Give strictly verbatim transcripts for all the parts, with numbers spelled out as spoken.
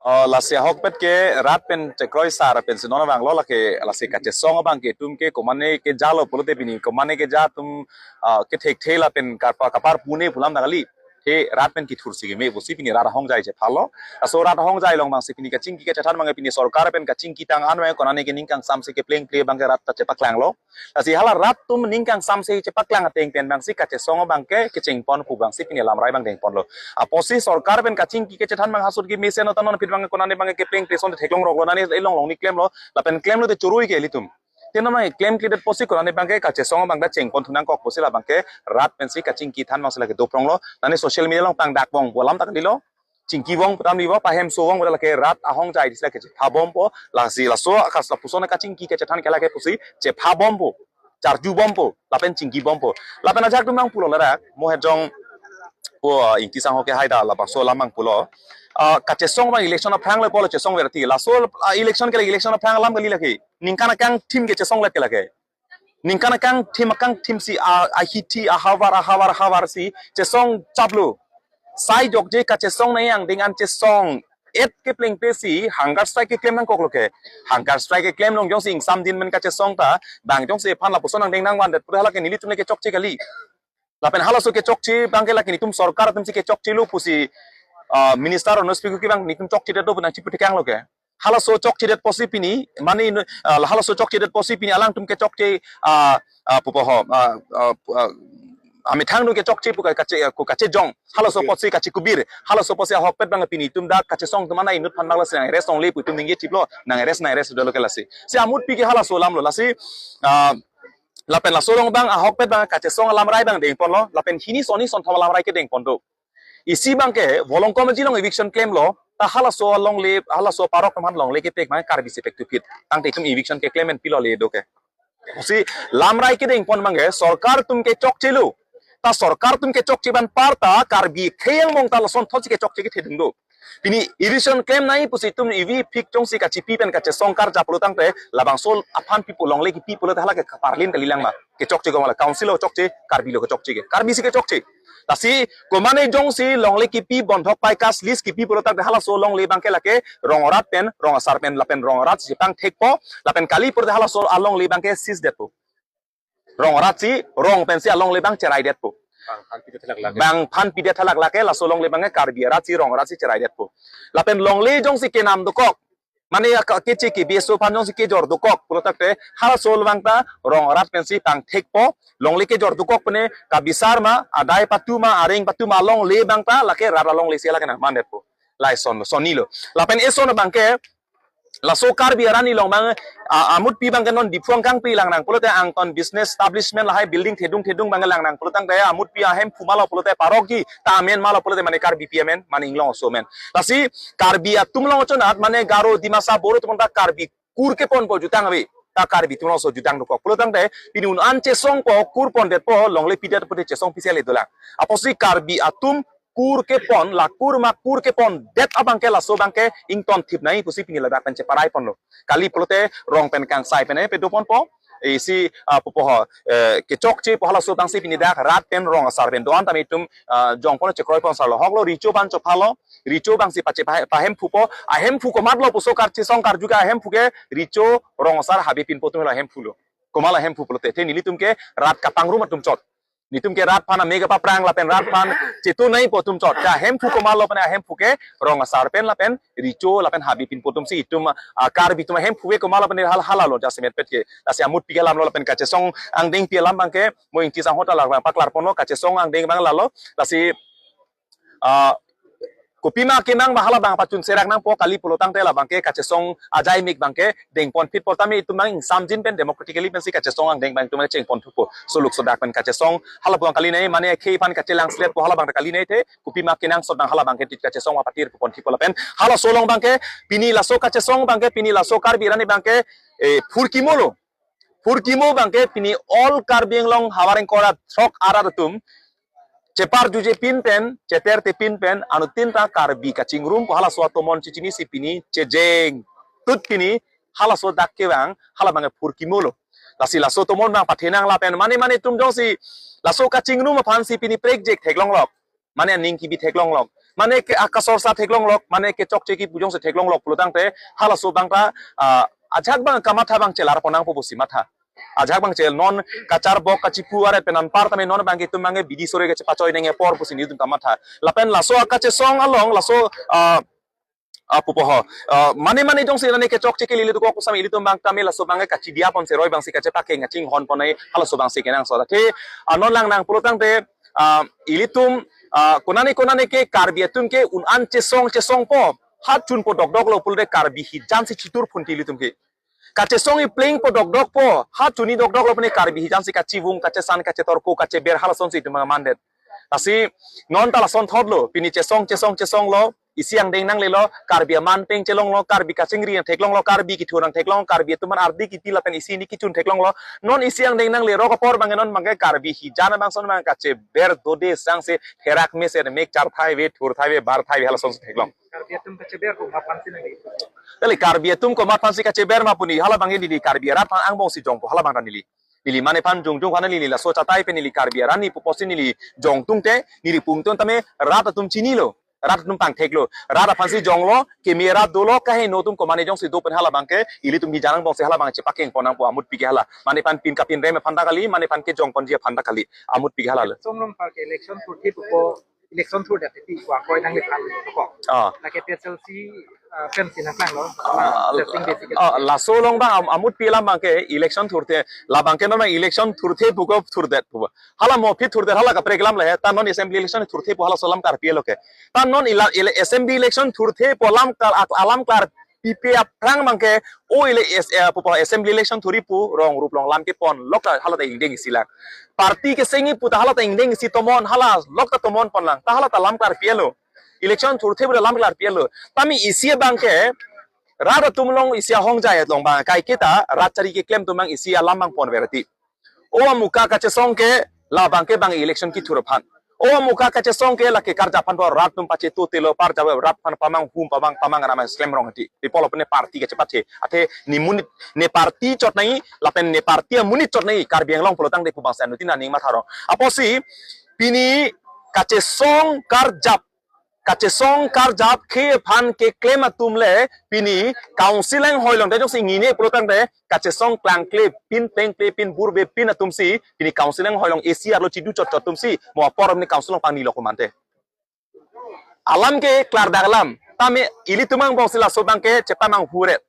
Oh, lasi ahokpet ke rat pen chekroi sar pensi non abang lo lake lasi kachesong abang ke itum ke komane kejalo pulote pini komane keja atum ah, kethekthe lapen karpa kapar pune pu alam ta kali. He rat pen kithursi keme pusi pini rat ahongjai chephalo. Laso rat ahongjai along abangsi pini kachingki kachethan abang ke pini sorkar pen kachingki tang an abang ke konane ke ning kangsamse keplengple abang ke rat ta chepaklanglo. Lasi hala rat atum ning kangsamse chepaklang ateng pen abangsi kachesong abang ke kechengpon pu abangsi pini lamrai abang dengponlo. Apotsi sorkar pen kachingki kachethan abang hasut kemesen otan non aphi abang ke konane abang ke keplengple ason theklong roklo nani elong long ni klemlo. Lapen klemlote chorui ke ilitum. Te non abang klemkledet apotsi konane abang ke kachesong abang ta chengpon thu nangkok pusi la abang ke rat pensi kachingki than abangsi lake dopronglo. Nani social media along pangdakvong pu alam ta kalilo. Chingkivong pu alam nivo, pahemsovong pu lake rat ahongjai disi lake chephabompo, lasi laso akas lapuson kachingki kachethan ke lake pusi chephabompo, charjubompo, lapen chingkibompo. Lapen ajahak atum abang pulo ladak, mo hejong po, ah, Ingti sangho ke haida labangso alam abang pulo. Ah, kachesong abang election aphrang le pulo chesong verti. Laso ah, election ke le election aphrang alam kali lake. Ningkan akangthim ke chesonglet ke lake. Ningkan akangthim akangthimsi a, ahithi ahavar ahavar ahavarsi chesong chaplo. Sai jokje kachesong nai angdeng an chesong et keplengplesi hunger strike keklem nangkoklo ke. Hunger strike keklem along jongsi ingsamjin men kachesong ta abang jongsi aphan lapuson angdeng nangvandet pura hala ke nelitum le kechokche kali. Lapen halaso kechokche abang ke lake nelitum sorkar atumsi kechokchelo pusi ah, minister ono speaker ke abang nelitum chokchedet do pu nangchipu thekanglo ke. Halaso chokchedet apotsi pini mane inu- ah, halaso chokchedet apotsi pini alangtum kechokche ah, ah, pupo ho ah, ah, ah, amethang atum kechokche pu kache pu kachejong. Halaso apotsi kachikubir. Halaso apotsi ahokpet abang pini itum dak kachesong atum ana inut aphan bang lasi nang-arrest longle pu itum ningje chiplo, nang-arrest nang-arrest dolo ke lasi. Si amutpi ke halaso alamlo lasi ah, lapen laso along abang ahokpet abang kachesong alamrai abang dengponlo, lapen hini soni sonthom alamrai ke dengpon do. Isi abang ke Volongkom Aji along eviction klemlo, ta halaso alongle, halaso parok atum aphan longle kepek abang Karbi si pek thuphit. Tangte itum eviction keklem pen pilo le do ke. Si lamrai kedengpon abang ke sorkar atum kechokchelo. Ta sorkar atum kechokche abang apar ta Karbi khei angbong ta lason thotsi kechokche kethedung do. Pini eviction klem nai pusi itum evi phik jongsi kachipi pen kachesong karjap pulo tangte labangso aphan pipo longle kipi pulote hala ke kaparlin kalilang ma. Kechokche komat lo, council lo chokche, Karbi lo kechokche ke. Karbi si kechokche. Lasi komane jongsi longle kipi bondhok pai kas lease kipi pulo tangte halaso longle abang ke lake rong arat pen, rong asar pen, lapen rong arat si pangthekpo, lapen kali pulote halaso alongle abang ke seize detpo. Rong arat si, rong pensi alongle abang cheraidetpo. Bang aphan pidet halak lake. Bang aphan pidet halak lake, laso longle abang ke Karbi arat si, rong arat si cheraidetpo. Lapen longle jongsi kenam dokok, mane aka keche ke B S O aphan jongsi kejor dokok pulo tangte halaso along ta rong arat pensi pangthekpo, longle kejor dokok pen kabisar ma, adai patu ma, areng patu ma alongle abang ta lake rat alongle si lake nangmandetpo. Lason lo, soni lo. Lapen eson abang ke laso Karbi arni along abang ah, amutpi abang ke non Diphu angkangpi lang nang pulote angton business establishment lahai building thedung thedung abang lang nang pulo tangte amutpi ahemphu ma lo pulote parok ji ta amen ma lo pulote mane Karbipi amen, mane inglong aso amen. Lasi Karbi atum along chonat mane Garo, Dimasa, Boro atum ta Karbi kur keponpo jutang ave. Ta Karbi atum alongso jutang dokok pulo tangte pini un-an chesongpo, kur pondetpo, longle pidet pulote chesong pisi ale dolang. Apotsi Karbi atum kur kepon, la kur ma kur kepondet abang ke laso abang ke ingtonthip nai pusi pini ladak pen cheparaiponlo. Kali pulote rong pen kangsai pen eh, pedoponpo. Isi ah, pupo ho eh, kechokche pu halaso abangsi pini dak rat pen rong asar pen do-an tame itum ah, jongpon chekroipon sarlo. Hoklo recho abang chophalo, recho abangsi pache pahe- pahemphupo, ahemphu komatlo puso karchesong karju ke ahemphu ke recho, rong asar, habe pinpo atum lo ahemphulo. Komatlo ahemphu pulote, te nelitum ke rat kapangrum atum chot. Nelitum ke rat aphan amega paprang lapen rat aphan chetu naipo atum chot. Ke ahemphu komatlo pen ahemphu ke rong asar pen lapen recho lapen habe pinpo atumsi itum ah, Karbi atum ahemphu ke komatlo pen hal halalo jasemet pet ke. Lasi amutpi ke alamlo lapen kachesong angdengpi alam abang ke mo Ingti sangho ta labang paklarponlo kachesong angdeng abang lalo. Lasi ah, kopima kenang abang hala abang pachun serak nangpo kali pulo tangte labang ke kachesong ajai mik abang ke dengponphitpo tame itum abang ingsamjin pen democratically pensi kachesong angdeng abang itum chengponthupo. Soluk sodak pen kachesong hala abang kali nai mane khei aphan kachelang sletpo hala abang kali nai te kopima kenangsot abang hala abang ke tit kachesong apatir ponthippo lapen halaso along abang ke pini laso kachesong abang ke pini laso Karbi arni abang ke eh, phurkimo lo. Phurkimo abang ke pini all Karbi Anglong havar ingkoi ra throk arat atum cheparjuje pin pen, cheterthe pin pen, anuttin ta Karbi kachingrum pu halaso atomon chechinisi pini chejeng tut pini halaso dak kevang hala abang ke phurkimo lo. Lasi laso atomon abang pathenang lapen mane mane atum jongsi laso kachingrum aphansi pini prekjek theklonglok. Mane aning kibi theklonglok. mane ke akasorsa theklonglok, mane kechokche kipu jongsi theklonglok pulotangte, halaso abang ta, ah, ajak abang kamatha abang chelar ponnangpo pusi matha. Ajak abang chel non kacharbok kachipu aret pen anpar tame non abang ke itum abang ke bidi sore kachepachoi nangji apor pusi nelitum kamatha. Lapen laso akachesong along, laso, ah, ah, pupo ho. Ah, mane mane jongsi nane kechokche ke lili tu kok kusam ilitum abang tame laso abang ke kachidiya pon seroi abangsi kachepakeng kachinghon pon nangji halaso abangsi kenangsot. Athe, ah, non langnang pulotangte, ah, ilitum, ah, konane konane ke Karbi atum ke un-an chesong chesongpo, ha chunpo dokdoklo pulote Karbi hijan si chitur phunti ilitum ke. Kachesong iplengpo dokdokpo, ha chuni dokdoklo pune Karbi hijan si kachivung, kachesan, kachetorko, kacheber, halasonsi itum mandet. Lasi non ta lasonthotlo, pini chesong chesong chesonglo, isi angdeng nanglelo, Karbi aman peng chelonglo, Karbi kachingri theklonglo, Karbi kithur nangtheklong, Karbi atum aphan ardi kipi lapen isi hini kichun theklonglo. Non isi angdeng nangle rok apor abang non abang ke Karbi hijan abang son abang kacheber dode sangse therak mesen mek charthai ave, thurthai ave, barthai ave, halasonsi theklong. Karbi atum kacheber komat aphansi nangji? Kali Karbi atum komat aphansi kacheber ma puni, hala abang neli Karbi arat aphan angbongsi jongpo, hala abang ta neli. Neli mane aphan jongjong aphan neli laso chatai pen neli Karbi arat ni puposi neli jongtungte, neli pungtung tame rat atum chinilo, rat atum pangtheklo, rat aphansi jonglo, keme rat dolo, kaheno atum komane jongsi do pen hala abang ke, ilitum hijan angbongsi hala abang chepakeng ponnangpo amutpi ke hala. Mane aphan pin kapinrem aphan ta kali, mane aphan kejong ponji aphan ta kali, amutpi ke hala lo. Song Rongphar ke election thurthe pupo, election thurdet ti ko akoi nanglephan ko. Ah. Lake P S L C, ah, pensi nangklanglo. Ah, Testing basic. Ah, laso along abang am-, amutpi alam abang ke election thurthe, labang ke non abang election thurthe puko thurdet puko. Hala mo aphi thurdet, hala kaprek alam le he, ta non assembly election thurthepo halaso alam karpi lo ke. Ta non ila, ila assembly election thurthepo alam kar, ak-, alam klarpipe aphrang abang ke, o ila es-, eh, pupo assembly election thuri pu rong rup along lam kepon, lok ta hala ta ingdeng isi lang. Party kesengji pu ta hala ta ingdeng isi tomon, hala lok ta tomon ponlang, ta hala ta alam klarpilo. Election thurthe pu ta alam klarpilo. Tame isi abang ke, rat atum along isi ahongjai along abang, kaike ta, rat chari keklem atum abang isi alam abang ponver ti. O amuka kachesong ke, labang ke abang election kethur aphan. O amuka kachesong ke lake karjap aphan pu rat atum pachetotelo, parjap rat aphan pamang hum, pamang, pamang ramai slem rong ti. Pi apotlo pune party kachepathe. Athe ne monit, ne party chot nangji, lapen ne party amonit chot nangji, Karbi Anglong pulotangte pu abangsi anuttin aning matha rong. Apotsi, pini kachesong karjap, kachesong karjap khei aphan keklem atum le pini council anghoi along te jongsi nginine pulotangte kachesong klangkle pin, plengkle pin, burbe pin atumsi pini council anghoi along A C arlo chidu chot chot atumsi mo apor pini council along pangnilo komante. Alam ke klardak alam. Tame ilitum angbongsi laso abang ke chepamang huret.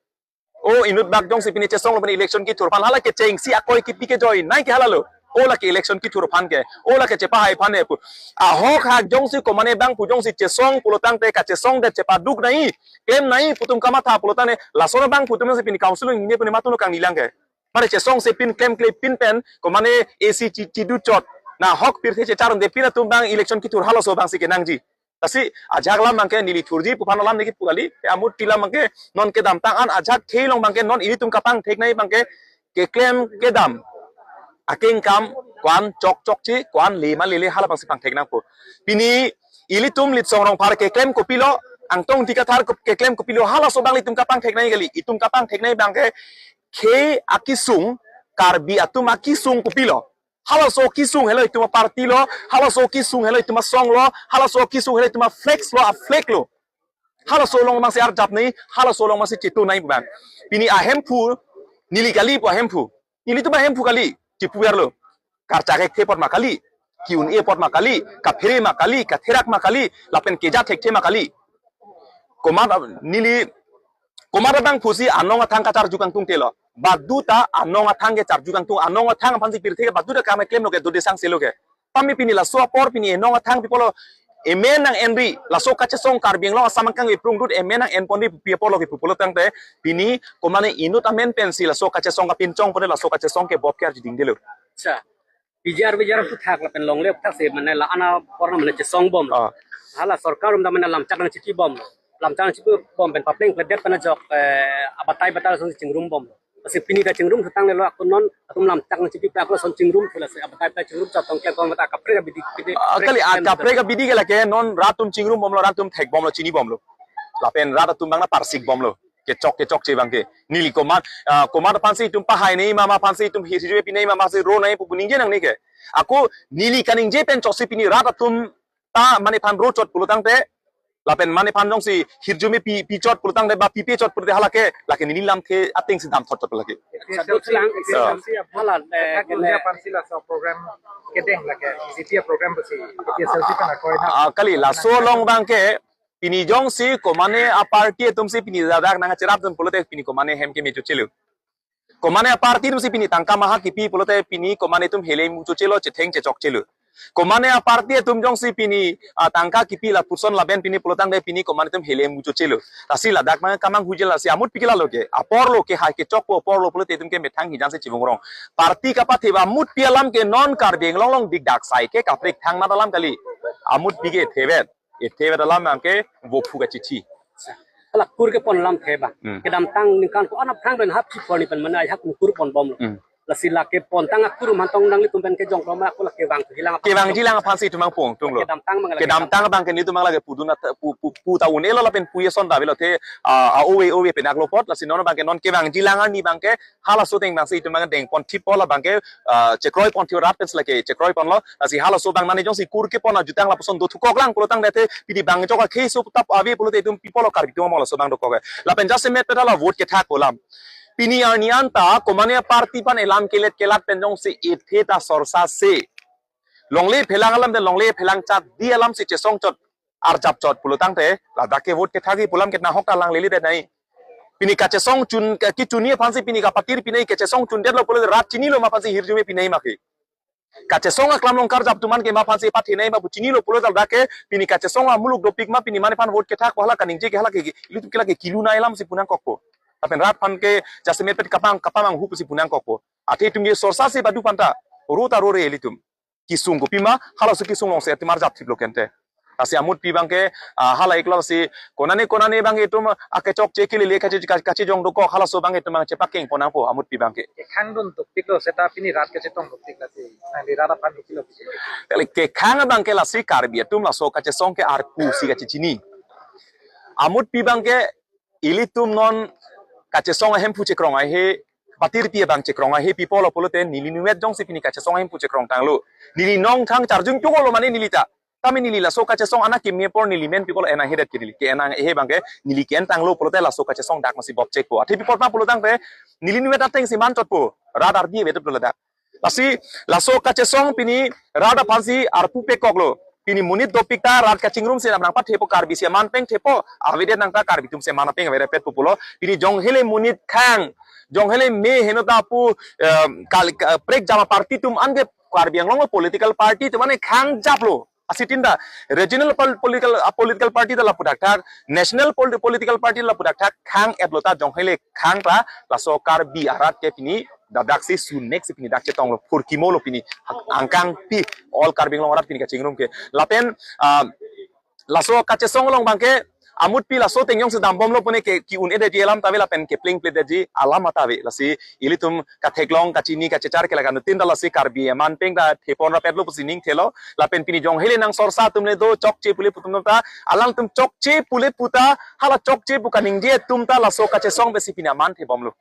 O inut bak jongsi pini chesonglo pini election kethur aphan, hala kechengsi akoi kipi kejoi nangji ke hala lo. O lake election kethur aphan ke, o lake chepahai aphan he pu. Ahok hak jongsi komane abang pu jongsi chesong pulotangte kachesongdet chepaduk nangji, klem nangji pu atum kamatha pulotangte, lason abang pu atum si pini council nginine puni matuno kangnilang ke. Mane chesongse pin klemkle pin pen, komane A C chi, chidu chot. Na ahok pirthe checharunde pin atum abang election kethur halaso abangsi kenangji. Lasi ajak alam abang ke neli thurji pu aphan alam neli pu kali, amutpi alam abang ke non kedamtang an ajak khei along abang ke non ilitum kapangthek nangji abang ke keklem kedam akengkam ko-an chokchokche, ko-an lema lele hala abangsi pangthek nangpo. Pini ilitum Litsong Rongphar keklem kopilo, Angtong Ingti Kathar ke-, keklem kopilo, halaso abang ilitum kapangthek nangji kali, itum kapangthek nangji abang ke khei akesung, Karbi atum akesung kopilo. Halaso akesung helo itum aparty lo, halaso akesung helo itum asong lo, halaso akesung helo itum aflex lo, aflag lo. Halaso along abangsi arjap nangji, halaso along abangsi chetu nangji abang. Pini ahemphu, neli kali pu ahemphu. Nelitum ahemphu kali, chipuver lo. Karchak thekthe apot ma kali, ki-un-e apot ma kali, kaphere ma kali, katherak ma kali, lapen keja thekthe ma kali. Komat, neli, komat abangphusi anong athang kacharju kangtungte lo. Baduta anong athang kecharju kangtung, anong athang aphansi pirthe ke baduta kam klemlo ke, dode sangse lo ke. Tame pini laso apor pini enong athang pi apotlo, emen nang-enri, laso kachesong Karbi Anglong Assam angkang eprung dut emen nang-enponri pi apotlo ke pu pulotangte, pini komane inut amen pensi laso kachesong kapinchong pone laso kachesong ke bop ke arju dingdelo. Acha. P G R V G R aphuthak lapen longle aphuthak si mane la-an apor mane chesong bom. Ah. Hala sorkar um ta mane lamchak nangchipi bom. Lamchak nangchipi bom pen papleng pledet pen ajok, eh, abatai batai ason chingrum bom. Lasi pini ta chingrum thutang lelo ako non atum lamchak nangchipi pen ako ason chingrum thu lasi abatai batai chingrum chatong ke kon mata kaprek abidi, bidi, Ah, kaprek kali, ah, kaprek abidi ke lake non rat atum chingrum bomlo, rat atum thek bomlo, chini bomlo. Lapen rat atum abang na parsik bomlo. Kechok, kechokche abang ke. Neli komat, ah, komat aphansi itum pahai nangji ma, ma aphansi itum hi-, hirjuve pi nangji ma, ma si ro nangji pu pu ningje nangne ke. Ako neli kaningje pen chotsi pini rat atum ta mane aphan ro chot pulotangte, Lapen mane aphan jongsi hirjume pi, pi chot pulotangte ba pi pe chot pulote hala ke, lake neli lamthe atengsi damthot chot lake. Sadut lang, so. Hala, eh, kene. Aphan si laso program kedeng lake, siti program besi, siti selfie kana koi na. Ah, kali, laso along abangke, pini jongsi komane a-party atumsi pini ladak nangcherapdun pulote pini komane hem ke mechochelo. Komane a-party atumsi pini tangka maha kipi pulote pini komane atum hele muchochelo, chetheng chechokchelo. Komane a-party atum jongsi pini, ah, tangka kipi lapuson laben pini pulotangte pini komane atum hele muchochelo. Lasi ladak mang kamanghuji lasi amutpi ke lalo ke. Apor lo ke hai kechokpo apor lo pulote itum ke methang hijan si chibungrong. Party kapathe ba amutpi alam ke non Karbi Anglong along dikdak sai ke kaprek thang nat alam kali. Amutpi ke thevet. Ithevet alam abangke vophu kachichi. Hala kur kepon lamthe ba. Hmm. Kedamtang ningkan ko anap thang pen hap chipor ni pen mane ai hap kur ponbomlo. Hmm. Lasi lake pontang akur mantong nanglitum pen kejong roma ko lake vang hilang apa. Kevangji lang aphansi itum mang pung tunglo. Kedamtang mang lake. Kedamtang abangke nelitum mang lake pudun at-, pu, pu, pu ta un-elo lapen pu eson ta avelo te, ah, ah, ove ove penak lo apot, lasi non abangke non kevangji lang arni abangke halaso ateng abangsi itum abang dengpon thipo labangke, ah, chekroipon thipo rat pensi lake chekroiponlo, lasi halaso abang mane jongsi kur kepon ajutang lapuson dothukok lang pulotangte pini bang jok akhei so tap ave pulote itum pi apotlo Karbi atum among laso abang dokok. Lapen jasemet pen hala vote kethak pu alam. Pini arni anta komane a-party aphan elam kelet kelat pen jongsi ithe ta sorsa se. Longle phelang alam de longle phelang chat di alamsi chesong chot arjap chot pulotangte ladak ke vote kethakji pu alam ke nahok ta langlele det nai. Pini kachesong chun, ka-, kechunji aphansi pini kapatir pinai kachesong chundetlo pulo rat chinilo ma aphansi hirjume pinai ma ke. Kachesong aklam along karjap atum an ke ma aphansi pathenei ma pu chinilo pulo ladak ke pini kachesong amuluk dopik ma pini mane aphan vote kethak hala kaningje ke hala ke ilitum ke lake kilu nai alamsi pu nangkokpo. Lapen rat aphan ke jasemet pen kapang kapamanghu pusi pu nangkokpo. Athe itum ke sorsa se badu aphan ta ro ta rore ilitum. Kesung kopima, halaso kesung alongsi itum arjap thiplo kente. Lasi amutpi abangke, ah, hala iklo si, konane konane abang itum, ah, kechokche kelele kache, kache, kachejong dokok, halaso abang itum abang chepakengpon nangpo, amutpi abangke. Kekhang dun dopiklo seta pini rat kachetong dopik lasi, nangli rat aphan dopiklo. Kali kekhang abangke lasi Karbi atum laso kachesong ke arpu si kachechini. Amutpi abangke ilitum non kachesong ahemphu chekrong ahe, patirpi abang chekrong ahe pi apotlo pulote neli numet jongsi pini kachesong ahemphu chekrong tanglo. Neli nongthang charjung chukolo mane neli ta. Tame neli laso kachesong anak keme apor neli men pi apotlo enang hedet ke neli ke enang ehe abangke neli ke-en tanglo pulote laso kachesong dak masi bop chekpo. Athe pi apot ma pulotangte neli numet atengsi man chotpo. Rat ardi avedetlo ladak. Lasi, laso kachesong pini rat aphansi arpu pekoklo. Pini monit dopik ta rat kachingrumsi nang pathepo Karbi si aman peng thepo. Avedet nang ta Karbi atumsi aman peng averepet pupulo. Pini jong hele monit khang. Jong hele me heno ta pu, em, kal-, ka-, prekjam a-party atum anke Karbi Anglong political party atum ane khang japlo. Asitin ta regional pol-, political, ah, political party ta lapu dakdak, national pol-, political party lapu dakdak, khang etlo ta jong hele khang ta, laso Karbi arat ke pini, dadaksi su next pini dak chetonglo, phurkimolo pini, angkang pi, all Karbi Anglong arat pini kachingrum ke. Lapen, ah, laso kachesong along abangke, amutpi laso ateng jongsi dambomlo pune ke, ki-un-edetji alam ta ave lapen kepleng pledetji alam ta ave. Lasi, ilitum katheklong kachini kachechar ke lakan tin ta lasi Karbi aman peng ta thepon rapetlo pusi ning thelo. Lapen pini jong hele nang sorsa atum le do chokche pule pu atum ta alangtum chokche pule pu ta hala chokche pu kaningje atum ta laso kachesong pensi pini aman thebomlo.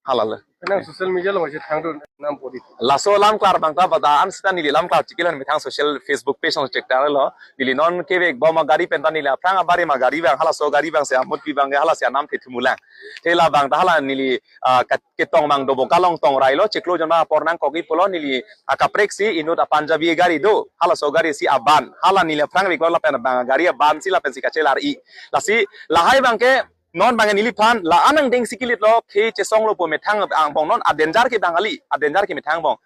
Hala le. Nang social media along si thangdun nang podi. Laso alam klar abang ta bata an sita neli alam klar chiklo methang social Facebook page along check tanglo. Neli non kevekbom agari pen ta neli aphrang abari ma gari abang halaso gari abangsi amutpi abang halasi anam thethumulang. Te labang ta hala neli, ah, kat-, ketong abang dobo kalong tong railo, chiklo jon ma apor nangkokji pulo neli, ah, kapreksi inut a-Punjabi gari do, halaso gari si aban, hala neli aphrang veklo lapen abang gari aban si lapensi kachelar-i. Lasi, lahai abangke, non abangke neliphan, la-an angdengsi kilitlo, khei chesonglo pu methang angbong non, a-danger ke abang kali, a-danger ke methang angbong.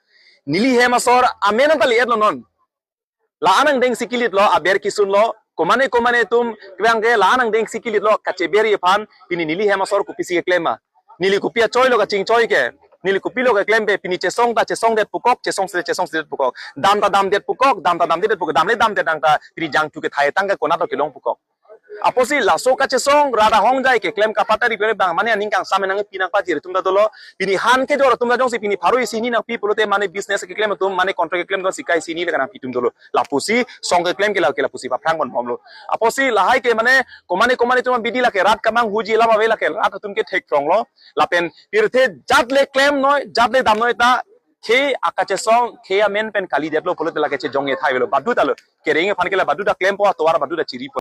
Neli hem asor, amen ta li-etlo non. La-an angdengsi kilitlo, aber kisunlo, komane komane atum, abangke la-an angdengsi kilitlo, kacheberji aphan, pini neli hem asor kopisi keklem ma. Neli kopi achoilo kachingchoi ke, neli kopilo keklem pe, pini chesong ta chesongdet pukok, chesongsedet chesongsedet pukok. Dam ta damdet pukok, dam ta damdedet pukok, dam le damdet nang ta, pini jangthu kethai tang ke konat kelong pukok. Apotsi laso kachesong, rat ahongjai keklem kapatari pere abang, mane aning kangsam nangpi nangpajir atum ta dolo, pini han kejor atum ta jongsi pini pharo isi hini nangpi pulote mane business keklem atum, mane contract keklem atum si kai isi hini le kanangpi atum dolo. Lapusi song keklem ke la ke lapusi paphrang ponbomlo. Apotsi lahai ke mane komane komane atum abidi lake rat kamanghuji alam ave lake rat atum ke thekphronglo. Lapen pirthe jat le klemnoi, jat le damnoi ta khei akachesong, khei amen pen kalidetlo pulote lake chejong-e thai avelo. Badu ta lo. Kereng aphan ke la badu ta klempo, atovar badu ta chiripo.